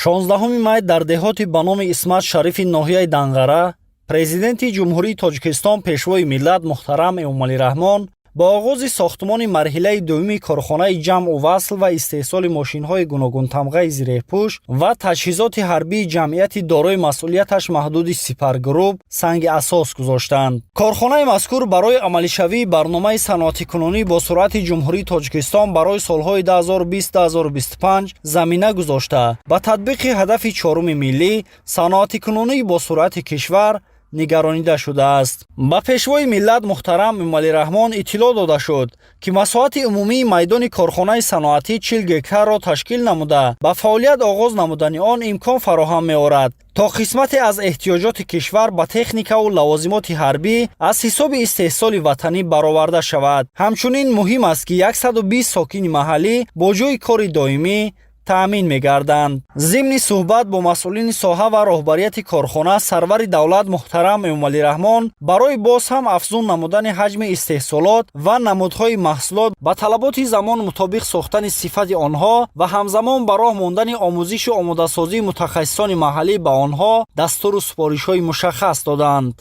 16 май дар деҳоти ба номи Исмат Шарифи ноҳияи Данғара Президенти Ҷумҳурии Тоҷикистон, Пешвои миллат муҳтарам Эмомалӣ Раҳмон бо оғози сохтмони марҳилаи дуюми корхонаи ҷамъу васл ва истеҳсоли мошинҳои гуногунтамғаи зиреҳпӯш ва таҷҳизоти ҳарбии ҷамъияти дорои масъулияташ маҳдуди «Сипар Груп» санги асос гузоштанд. Корхонаи мазкур барои амалишавии барномаи саноатикунонӣ бо суръати Ҷумҳурии Тоҷикистон барои солҳои 2020-2025 замина гузошта, ба татбиқи ҳадафи чоруми миллӣ, саноатикунонии бо суръати кишвар, нигаронида шудааст. Ба Пешвои миллат муҳтарам Эмомалӣ Раҳмон иттилоъ дода шуд, ки масоҳати умумии майдони корхонаи саноатӣ 40 гектарро ташкил намуда, ба фаъолият оғоз намудани он имкон фароҳам меорад, то қисмате аз эҳтиёҷоти кишвар ба техникаву лавозимоти ҳарбӣ аз ҳисоби истеҳсоли ватанӣ бароварда шавад. Ҳамчунин муҳим аст, ки 120 сокини маҳаллӣ бо ҷойи кори доимӣ таъмин мегарданд. Зимни суҳбат бо масъулини соҳа ва роҳбарияти корхона сарвари давлат муҳтарам Эмомалӣ Раҳмон барои боз ҳам афзун намудани ҳаҷми истеҳсолот ва намудҳои маҳсулот, ба талаботи замон мутобиқ сохтани сифати онҳо ва ҳамзамон ба роҳ мондани омӯзишу омодасозии мутахассисони маҳаллӣ ба онҳо дастуру супоришҳои мушаххас доданд.